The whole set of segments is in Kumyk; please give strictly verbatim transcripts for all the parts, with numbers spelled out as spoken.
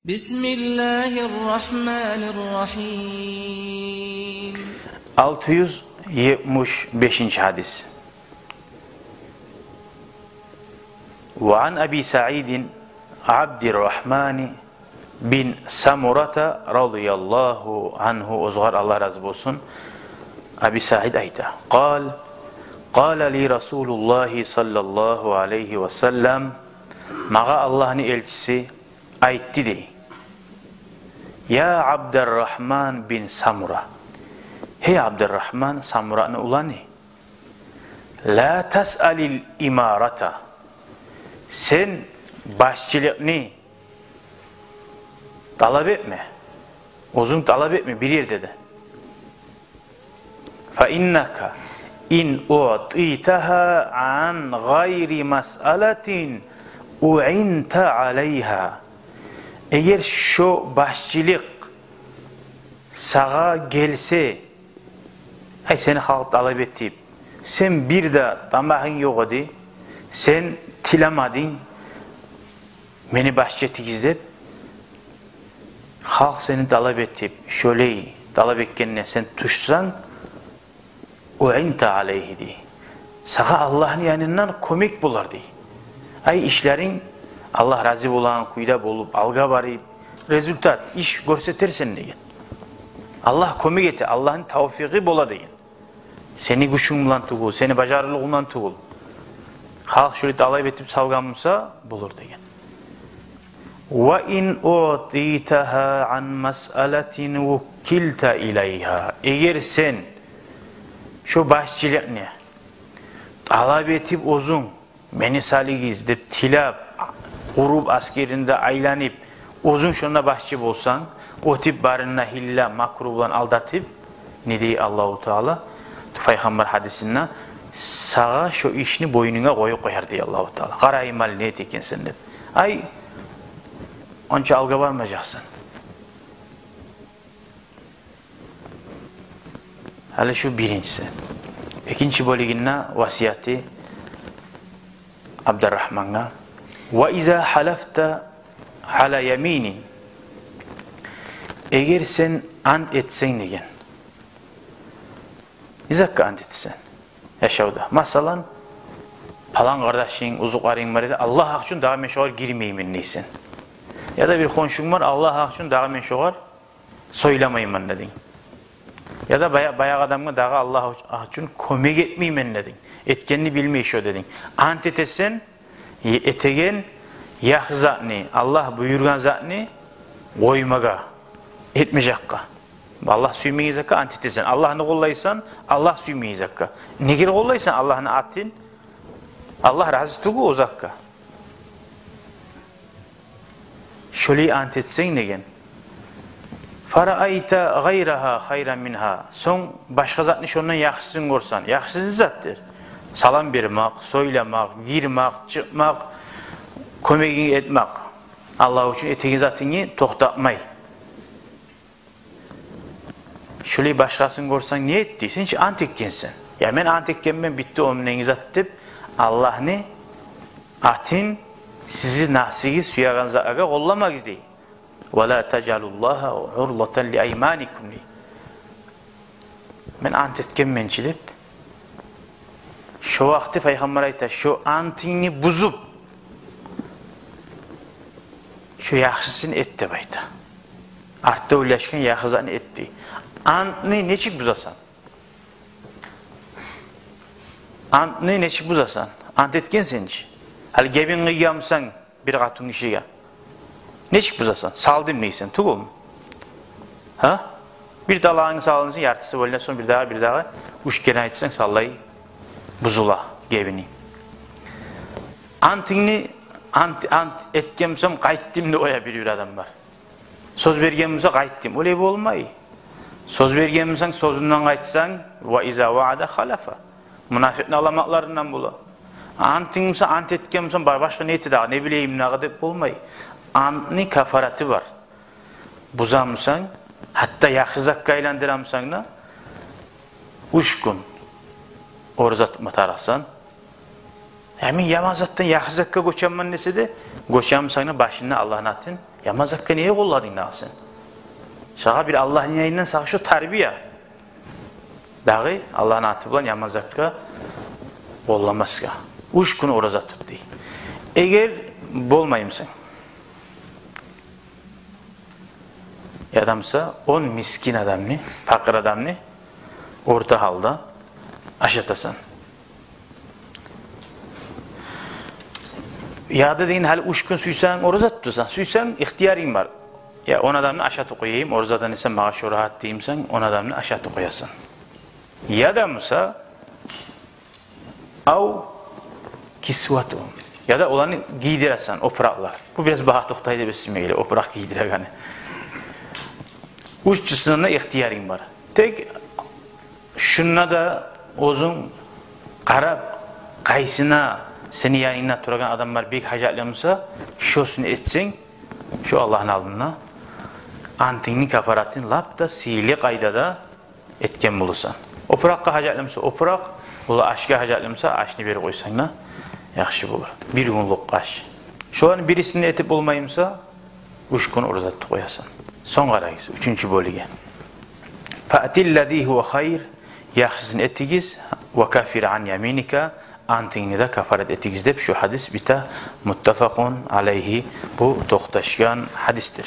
بسم الله الرحمن الرحيم. Алты юз етмиш бешинчи гьадис. وعن أبي سعيد عبد الرحمن بن سمرة رضي الله عنه, оьзюне Аллагь рази болсун, Аби Саид айта: قال: قال لي رسول الله صلى الله عليه وسلم, магъа Аллагьны элчиси айтды дей: يا عبد الرحمن بن سمرة, гьей Абдуррагьман, Самураны уланы, لا تسأل الإمارة, сен башчылыкъны талап этме, оьзюнг талап этме бир ерде де. فإنك إن أعطيتها عن غير مسألة أعنت عليها. Эгер шо башчылыкъ сагъа гелсе, ай, сени халкъ талап этип, сен бир де тамагъынг ёкъ эди, сен тилемединг, мени башчы этигиз деп, халкъ сени талап этип, шолай талап этгенине сен тюшсенг, أعنت عليه дей, сагъа Аллагьны янындан кёмек болар дей. Ай, ишлеринг Аллагь рази болагъан кюйде болуп, алгъа барып, результат, иш гёрсетерсен деген. Аллагь кёмек эте, Аллагьны тавфикъи бола деген. Сени гючюнг булан тюгюл, сени бажарывлугъунг булан тюгюл. Халкъ шолай талап этип салгъан буса, болур деген. وإن أعطيتها عن مسألة وكلت إليها. Эгер сен шо башчылыкъны талап этип оьзюнг, мени салыгъыз деп тилеп, къуруп, аскеринде айланып, оьзюнг шонда башчы болсанг, оьтюп барына гьилла, макру булан алдатып, не дей Аллагьу Таала? Пайхаммар гьадисинде: сагъа шо ишни бойнунга къоюп къояр дей Аллагьу Таала. Къарайман, не этекенсен деп. Ай, онча алгъа бармажакъсан. Гьали шу биринчиси. Экинчи бёлюгюнде васияти Абдуррагьмангъа: وإذا حلفت على يمين. Эгер сен ант этсенг деген. Не затгъа ант этесен яшавда? Масала, палан къардашынг, узукъларынг бар эди, Аллагь гьакъ учун дагъы мен шогъар гирмеймен дейсен. Яда бир хоншунг бар, Аллагь гьакъ учун дагъы мен шогъар сёйлемеймен дединг. Яда бая-, баягъы адамгъа дагъы Аллагь уч-, учун кёмек этмеймен дединг. Этгенни билмей шо дединг. Ант этесен, э-, этеген яхшы затны, Аллагь буюргъан затны къоймагъа, этмежекге. Аллагь сюймейген затгъа ант этесен. Аллагьны къоллайсан, Аллагь сюймейген затгъа. Неге къоллайсан Аллагьны атын? Аллагь рази тюгюл о затгъа. Шолай ант этсенг деген. فرأيت غيرها خيرا منها. Сонг башгъа затны шондан яхшысын гёрсенг, яхшы затдыр. Салам бермек, сёйлемек, гирмек, чыкъмакъ, кёмегинг этмек. Аллагь учун этеген затынгны токътатмай. Шолай башгъасын гёрсенг, не эт дейсен чи, ант этгенсен. Я мен ант этгенмен, битди, о менден зат деп, Аллагьны атын сизин нафсигиз сюеген затгъа къолламагъыз дей. ولا تجعلوا الله عرضة لأيمانكم дей. Мен ант этгенмен чи деп. Шо вакъти Пайхаммар айта, шо антынгны бузуп, шо яхшысын эт деп айта. Артда ойлашгъан яхшы затны эт дей. Антны нечик бузасан? Антны нечик бузасан? Ант этгенсен чи. Гьали гебин къыйгъан бусанг бир къатынгишиге, нечик бузасан? Салдым дейсен, тюгюлмю? Гьа? Бир талагъынг салынсын, яртысы бёлюне, сонг бир дагъы, бир дагъы уьч керен айтсанг, шолай бузула гебининг. Антынгны, ант, ант этген бусам, къайтдым деп къоя бир-бир адамлар. Сёз берген буса, къайтдым. Олай болмай. Сёз берген бусанг, сёзюнден къайтсанг, وإذا وعد أخلف. Мунафикъни аламатларындан бола. Антынг буса, ант этген бусанг, ба-, башгъа не эте дагъы, не билейим дагъы деп болмай. Антны кафараты бар. Буза бусанг, гьатта яхшы затгъа айландыра бусанг да, уьч гюн ораза тутма тарыкъсан. Я мен яман затдан яхшы затгъа гёчемен десе де, гёче бусанг да, башында Аллагьны атын Яман затгъа неге къолладынг дагъы сен? Сагъа бир Аллагьны янындан сагъа шо тарбия. Дагъы Аллагьны аты булан яман затгъа къолламасгъа. Уьч гюн ораза тут дей. Эгер болмаймысан, яда буса он мискин адамны, пакъыр адамны орта гьалда ашатасан. Яда деген, гьали уьч гюн сюйсенг ораза тутасан, сюйсенг ихтиярынг бар. Я он адамны ашатып къояйым, оразадан эсе магъа шо рагьат деймисен, он адамны ашатып къоясан. Яда буса, ав кисватугьум. Яда оланы гийдиресен, опуракълар. Бу бираз багъа токътай деп эсиме геле, опуракъ гийдирегени. Уьчюсюнде де ихтиярынг бар. Тек шунда да оьзюнг къарап, къайсына сени янынгда турагъан адамлар бек гьажатлы буса, шосуну этсенг, шо Аллагьны алдында антынгны кафаратын лап да сыйлы къайдада этген боласан. Опуракъгъа гьажатлы буса опуракъ, ола ашгъа гьажатлы буса ашны берип къойсанг да яхшы болур. Бир гюнлюк аш. Шоланы бирисин этип болмаймыса, уьч гюн ораза тутуп къоясан. Сонг къарайыкъ, уьчюнчю бёлюгю. Фаътил лази гьува хайр, яхшысын этигиз, ва каффир ан яминика, антынгны да кафарат этигиз деп шу гьадис бите, муттафакъун алайгьи, бу токъташгъан гьадисдир.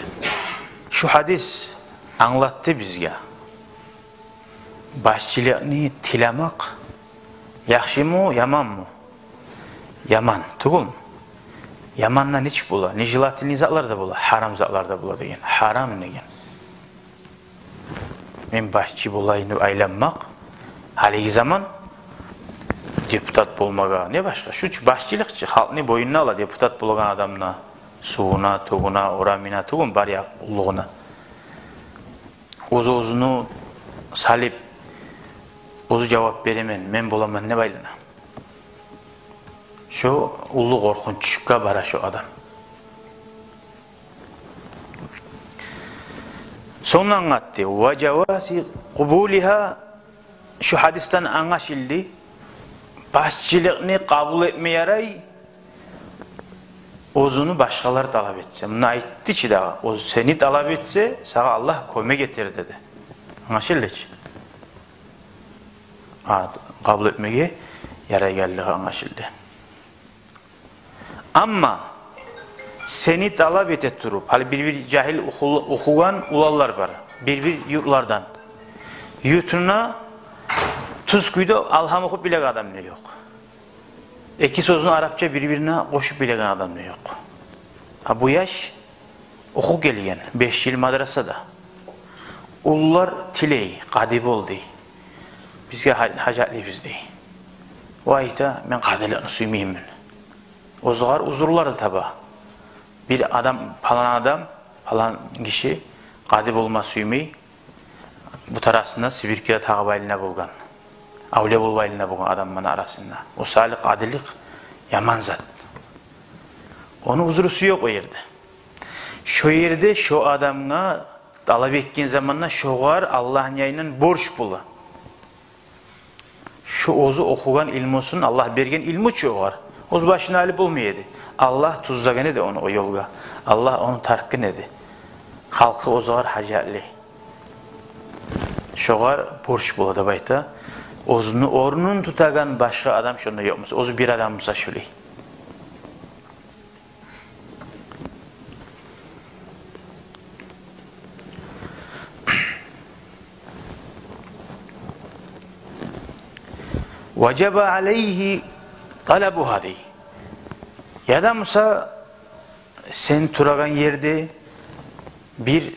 Шу гьадис англатды бизге. Башчылыкъны тилемек яхшымы, яманмы? Яман тюгюлмю? Яман да нечик бола? Нежелательный затлар да бола, гьарам затлар да бола деген. Гьарам деген. Мен башчы болайын деп айланмакъ, гьалиги заман депутат болмагъа, не башгъа. Шу чу башчылыкъ чы, халкъны боюнуна ала депутат болагъан адамны, сувуна, тёгюне, орамына, тюгюлмю, бар якъ уллугъуна. Оьз-оьзюню салып, оьзю жавап беремен, мен боламан деп айлана. Шо уллу къоркъунчгъа бара шо адам. Сонг англатды. Ва жавази къубулигьа, шу гьадисден англашылды, башчылыкъны къабул этме ярай, оьзюню башгъалар талап этсе. Муна айтды чы дагъы, оьзю сени талап этсе, сагъа Аллагь кёмек этер деди. Англашылды чы. А, къабул этмеге ярайгъанлыгъы англашылды. Амма сени талап эте туруп, гьали бир-бир жагьил оху-, охугъан уланлар бар, бир-бир юртлардан. Юртуна тюз кюйде алгьам охуп билеген адам да ёкъ. Эки сёзню арапча бир-бирине къошуп билеген адам да ёкъ. А бу яш охуп гелген, беш йыл мадрасада. Уллулар тилей, къади бол дей. Бизге гьа-, гьажатлыбыз дей. О айта, мен къадиликни сюймеймен. Оьзюгер узурлар да таба. Бир адам, палан адам, палан гиши къади болма сюймей, бут арасында свирка да тагъып айлана болгъан, авлия болуп айлана болгъан адамланы арасында. О саялы къадилик яман зат. Ону узрусу ёкъ о ерде. Шо ерде шо адамгъа талап этген заманда шогъар Аллагьны янындан борч бола. Шо оьзю охугъан илмусун, Аллагь берген илму чу огъар. Оьз башына алып болмай эди. Аллагь тюзлеген эди ону о ёлгъа. Аллагь ону тартгъан эди. Халкъы оьзюгер гьажатлы. Шогъар борч бола деп айта. Оьзюню орнун тутагъан башгъа адам шонда ёкъ буса, оьзю бир адам буса шолай. Важаба алайгьи талабугьа дей. Яда буса сен турагъан ерде бир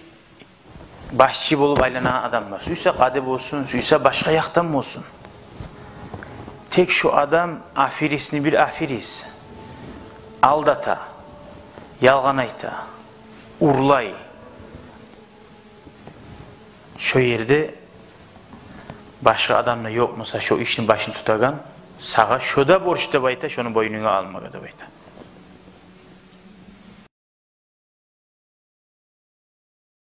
башчы болуп айланагъан адамлар, сюйсе къади болсун, сюйсе башгъа якъдан болсун. Тек шо адам аферисни бир аферис. Алдата, ялгъан айта, урлай. Шо ерде башгъа адам да ёкъ буса, шо ишни башын тутагъан, сагъа шо да борч деп айта, шону бойнунга алмагъа деп айта.